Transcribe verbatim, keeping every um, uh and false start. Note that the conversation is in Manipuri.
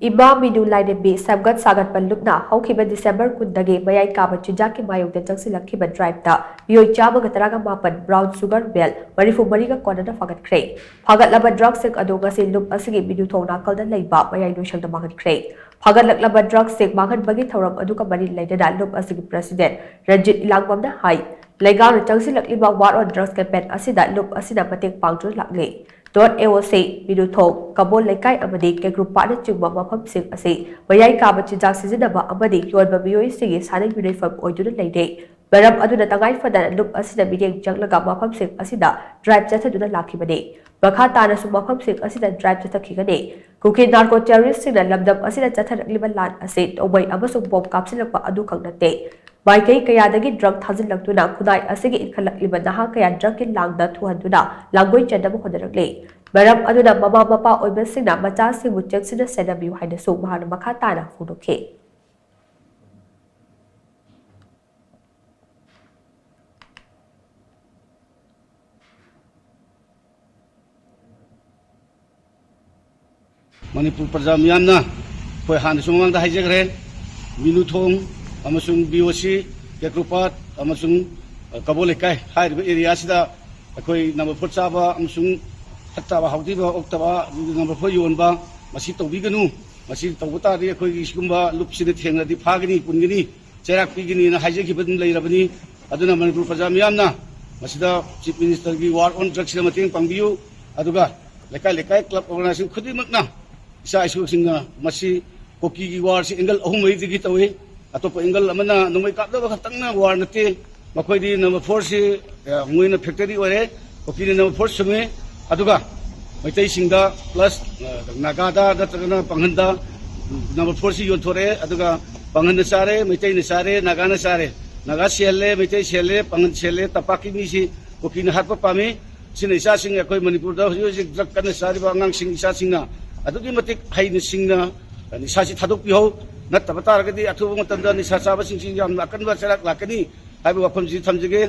ꯏꯃꯥ ꯃꯤꯅꯨ ꯂꯥꯏꯔꯦꯝꯕꯤ ꯁꯦꯝꯒꯠ ꯁꯥꯒꯠꯄ ꯂꯨꯞꯅ ꯍꯧꯈꯤꯕ ꯗꯤꯁꯦꯝꯕꯔ ꯀꯨꯟꯗꯒꯤ ꯃꯌꯥꯏ ꯀꯥꯕ ꯆꯤꯟꯖꯥꯛꯀꯤ ꯃꯥꯌꯣꯛꯇ ꯆꯪꯁꯤꯜꯂꯛꯈꯤꯕ ꯗ꯭ꯔꯥꯏꯚꯇ ꯃꯤꯑꯣꯏ ꯆꯥꯝꯃꯒ ꯇꯔꯥꯒ ꯃꯥꯄꯟ, ꯕ꯭ꯔꯥꯎꯟ ꯁꯨꯒꯔ ꯕꯦꯜ ꯃꯔꯤꯐꯨ ꯃꯔꯤꯒ ꯀꯣꯟꯅꯅ ꯐꯥꯒꯠꯈ꯭ꯔꯦ꯫ ꯐꯥꯒꯠꯂꯕ ꯗ꯭ꯔꯒꯁꯤꯡ ꯑꯗꯨ ꯉꯁꯤ ꯂꯨꯞ ꯑꯁꯤꯒꯤ ꯃꯤꯅꯨ ꯊꯣꯡ ꯅꯥꯀꯜꯗ ꯂꯩꯕ ꯃꯌꯥꯏ ꯂꯣꯏꯁꯪꯗ ꯃꯥꯡꯍꯟꯈ꯭ꯔꯦ꯫ ꯐꯥꯒꯠꯂꯛꯂꯕ ꯗ꯭ꯔꯒꯁꯤꯡ ꯃꯥꯡꯍꯟꯕꯒꯤ ꯊꯧꯔꯝ ꯑꯗꯨꯒ ꯃꯔꯤ ꯂꯩꯅꯅ ꯂꯨꯞ ꯑꯁꯤꯒꯤ ꯄ꯭ꯔꯁꯤꯗꯦꯟ ꯔꯟꯖꯤꯠ ꯏꯂꯥꯡꯕꯝꯅ ꯍꯥꯏ, ꯂꯩꯉꯥꯛꯅ ꯆꯪꯁꯤꯜꯂꯛꯂꯤꯕ War on Drugs campaign ꯑꯁꯤꯗ ꯂꯨꯞ ꯑꯁꯤꯅ ꯃꯇꯦꯡ ꯄꯥꯡꯗꯨꯅ ꯂꯥꯛꯂꯤ꯫ Dot A O C, ꯃꯤꯅꯨꯊꯣꯡ, ꯀꯕꯣꯜ ꯂꯩꯀꯥꯏ ꯑꯃꯗꯤ ꯀꯦꯒ꯭ꯔꯨꯄꯥꯠꯅ ꯆꯤꯡꯕ ꯃꯐꯝꯁꯤꯡ ꯑꯁꯤ ꯃꯌꯥꯏ ꯀꯥꯕ ꯆꯤꯟꯖꯥꯛ ꯁꯤꯖꯤꯟꯅꯕ ꯑꯃꯗꯤ ꯌꯣꯟꯕ ꯃꯤꯑꯣꯏꯁꯤꯡꯒꯤ ꯁꯥꯟꯅ ꯌꯨꯅꯤꯐꯣꯔꯝ ꯑꯣꯏꯗꯨꯅ ꯂꯩꯔꯦ꯫ ꯃꯔꯝ ꯑꯗꯨꯅ ꯇꯉꯥꯏ ꯐꯗꯅ ꯂꯨꯞ ꯑꯁꯤꯗ ꯃꯤꯠꯌꯦꯡ ꯆꯪꯂꯒ ꯃꯐꯝꯁꯤꯡ ꯑꯁꯤꯗ ꯗ꯭ꯔꯥꯏꯚ ꯆꯠꯊꯗꯨꯅ ꯂꯥꯛꯈꯤꯕꯅꯤ꯫ ꯃꯈꯥ ꯇꯥꯅꯁꯨ ꯃꯐꯝꯁꯤꯡ ꯑꯁꯤꯗ ꯗ꯭ꯔꯥꯏꯚ ꯆꯠꯊꯈꯤꯒꯅꯤ꯫ ꯀꯨꯀꯤ ꯅꯥꯔꯀꯣ ꯇꯦꯔꯣꯔꯤꯁ꯭ꯠꯁꯤꯡꯅ ꯂꯝꯗꯝ ꯑꯁꯤꯗ ꯆꯠꯊꯔꯛꯂꯤꯕ ꯂꯥꯟ ꯑꯁꯤ ꯅꯣꯡꯃꯩ ꯑꯃꯁꯨꯡ ꯕꯣꯝ ꯀꯥꯞꯁꯤꯜꯂꯛꯄ ꯑꯗꯨꯈꯛ ꯅꯠꯇꯦ꯫ ꯃꯥꯏꯀꯩ ꯀꯌꯥꯗꯒꯤ ꯗ꯭ꯔꯒ ꯊꯥꯖꯤꯜꯂꯛꯇꯨꯅ ꯈꯨꯟꯅꯥꯏ ꯑꯁꯤꯒꯤ ꯏꯟꯈꯠꯂꯛꯂꯤꯕ ꯅꯍꯥ ꯀꯌꯥ ꯗ꯭ꯔꯒꯀꯤ ꯂꯥꯡꯗ ꯊꯨꯍꯟꯗꯨꯅ ꯂꯥꯡꯒꯣꯏ ꯆꯟꯅꯕ ꯍꯣꯠꯅꯔꯛꯂꯤ꯫ ꯃꯔꯝ ꯑꯗꯨꯅ ꯃꯃꯥ ꯃꯄꯥ ꯑꯣꯏꯕꯁꯤꯡꯅ ꯃꯆꯥꯁꯤꯡꯕꯨ ꯆꯦꯛꯁꯤꯟꯅ ꯁꯦꯟꯅꯕꯤꯌꯨ ꯍꯥꯏꯅꯁꯨ ꯃꯍꯥꯛꯅ ꯃꯈꯥ ꯇꯥꯅ ꯐꯣꯡꯗꯣꯛꯈꯤ꯫ ꯃꯅꯤꯄꯨꯔ ꯄ꯭ꯔꯖꯥ ꯃꯤꯌꯥꯝꯅ, ꯑꯩꯈꯣꯏ ꯍꯥꯟꯅꯁꯨ ꯃꯃꯥꯡꯗ ꯍꯥꯏꯖꯈ꯭ꯔꯦ, ꯃꯤꯅꯨꯊꯣꯡ ꯑꯃꯁꯨꯡ B O C, ꯀꯦꯀ꯭ꯔꯨꯄꯥꯠ ꯑꯃꯁꯨꯡ ꯀꯕꯣ ꯂꯩꯀꯥꯏ ꯍꯥꯏꯔꯤꯕ ꯑꯦꯔꯤꯌꯥꯁꯤꯗ ꯑꯩꯈꯣꯏ ꯅꯝꯕꯔ ꯐꯣꯔ ꯆꯥꯕ ꯑꯃꯁꯨꯡ ꯐꯠꯇꯕ ꯍꯥꯎꯗꯤꯕ ꯑꯣꯛꯇꯕ ꯅꯝꯕꯔ ꯐꯣꯔ ꯌꯣꯟꯕ ꯃꯁꯤ ꯇꯧꯕꯤꯒꯅꯨ꯫ ꯃꯁꯤ ꯇꯧꯕ ꯇꯥꯔꯗꯤ ꯑꯩꯈꯣꯏꯒꯤ ꯁꯤꯒꯨꯝꯕ ꯂꯨꯞꯁꯤꯗ ꯊꯦꯡꯅꯔꯗꯤ ꯐꯥꯒꯅꯤ, ꯄꯨꯟꯒꯅꯤ, ꯆꯩꯔꯥꯛ ꯄꯤꯒꯅꯤꯅ ꯍꯥꯏꯖꯈꯤꯕ ꯑꯗꯨꯝ ꯂꯩꯔꯕꯅꯤ꯫ ꯑꯗꯨꯅ ꯃꯅꯤꯄꯨꯔ ꯄ꯭ꯔꯖꯥ ꯃꯤꯌꯥꯝꯅ ꯃꯁꯤꯗ Chief Minister ꯒꯤ War on Drugs ꯇ ꯃꯇꯦꯡ ꯄꯥꯡꯕꯤꯌꯨ꯫ ꯑꯗꯨꯒ ꯂꯩꯀꯥꯏ ꯂꯩꯀꯥꯏ club organization ꯈꯨꯗꯤꯡꯃꯛꯅ ꯏꯆꯥ ꯏꯁꯨꯁꯤꯡꯅ ꯃꯁꯤ ꯀꯨꯀꯤꯒꯤ war ꯁꯤ angle ꯑꯍꯨꯝ ꯃꯔꯤꯗꯒꯤ ꯇꯧꯏ꯫ ꯑꯇꯣꯞꯄ angle ꯑꯃꯅ ꯅꯣꯡꯃꯩ ꯀꯥꯞꯅꯕ ꯈꯛꯇꯪꯅ war ꯅꯠꯇꯦ꯫ ꯃꯈꯣꯏꯗꯤ number four ꯁꯤ, ꯑ, ꯃꯣꯏꯅ factory ꯑꯣꯏꯔꯦ, ꯀꯨꯀꯤꯅ number four ꯁꯨꯝꯃꯤ꯫ ꯑꯗꯨꯒ ꯃꯩꯇꯩꯁꯤꯡꯗ plus, ꯑ, ꯅꯥꯒꯥꯗ ꯅꯠꯇ꯭ꯔꯒꯅ ꯄꯥꯡꯒꯟꯗ number four ꯁꯤ ꯌꯣꯟꯊꯣꯔꯛꯑꯦ꯫ ꯑꯗꯨꯒ ꯄꯥꯡꯒꯟꯅ ꯆꯥꯔꯦ, ꯃꯩꯇꯩꯅ ꯆꯥꯔꯦ, ꯅꯥꯒꯥꯅ ꯆꯥꯔꯦ, ꯅꯥꯒꯥ ꯁꯤꯍꯜꯂꯦ, ꯃꯩꯇꯩ ꯁꯤꯍꯜꯂꯦ, ꯄꯥꯡꯒꯟ ꯁꯤꯍꯜꯂꯦ, ꯇꯝꯄꯥꯛꯀꯤ ꯃꯤꯁꯤ ꯀꯨꯀꯤꯅ ꯍꯥꯠꯄ ꯄꯥꯝꯃꯤ꯫ ꯁꯤꯅ ꯏꯆꯥꯁꯤꯡ, ꯑꯩꯈꯣꯏ ꯃꯅꯤꯄꯨꯔꯗ ꯍꯧꯖꯤꯛ ꯍꯧꯖꯤꯛ drug ꯀꯟꯅ ꯆꯥꯔꯤꯕ ꯑꯉꯥꯡꯁꯤꯡ, ꯏꯆꯥꯁꯤꯡꯅ ꯑꯗꯨꯛꯀꯤ ꯃꯇꯤꯛ ꯍꯩꯅ ꯁꯤꯡꯅ ꯅꯤꯁꯥꯁꯤ ꯊꯥꯗꯣꯛꯄꯤꯍꯧ꯫ ꯅꯠꯇꯕ ꯇꯥꯔꯒꯗꯤ ꯑꯊꯨꯕ ꯃꯇꯝꯗ ꯅꯤꯁꯥ ꯆꯥꯕꯁꯤꯡꯁꯤ ꯌꯥꯝꯅ ꯑꯀꯟꯕ ꯆꯩꯔꯥꯛ ꯂꯥꯛꯀꯅꯤ ꯍꯥꯏꯕ ꯋꯥꯐꯝꯁꯤ ꯊꯝꯖꯒꯦ꯫